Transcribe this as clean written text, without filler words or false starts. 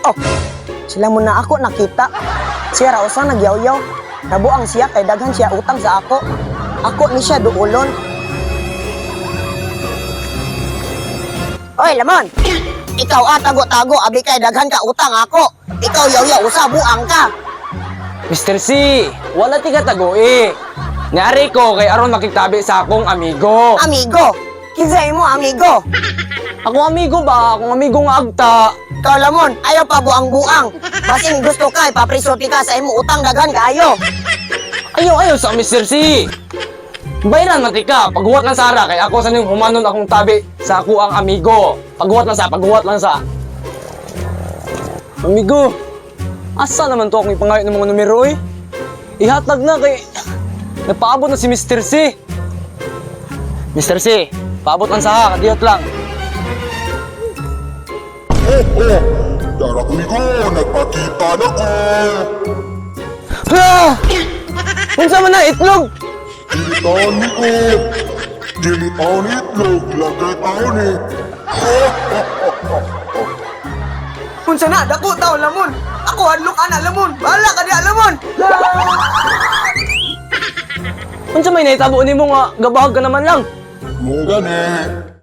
Oh, sila mo na ako nakita. Siya ra usa nagyaw-yaw. Nabuang siya kay daghan siya utang sa ako. Ako ni siya duolon. Oy, Lamon! Ikaw ah, tago-tago, abi kay daghan ka utang ako. Ikaw yaw-yaw usa buang ka. Mr. C, wala ti katago eh. Niari ko kay aron makitabi sa akong amigo. Amigo! Kinsa mo amigo? Akong amigo ba? Akong amigo nga agta. Ikaw Lamon, ayaw pa buang-buang. Basin gusto ka, ipaprisulti ka sa imo utang daghan kaayo. Ayaw, ayaw sa Mr. C. Bayaran man ti ka, paghuwat lang sara kay ako sa ning humanon akong tabi sa ako ang amigo. Paghuwat lang sa, paghuwat lang sa. Amigo, asa naman to akong ipangayo ng mga numero eh? Ihatag na kay napaabot na si Mr. C. Mr. C, paabot lang sa ha, kadiyot lang. Oh, oh! Dara ko, nagpakita na ko! Ah! Unsa man na itlog? Dili taon ni ko! Dili taon itlog, lagay taon eh! Unsa na, dako tao Lamon. Ako hadlok ana Lamon. Bahala ka diha Lamon. Unsa may nahitabo nimo nga gabahag ka naman lang? Mo gani!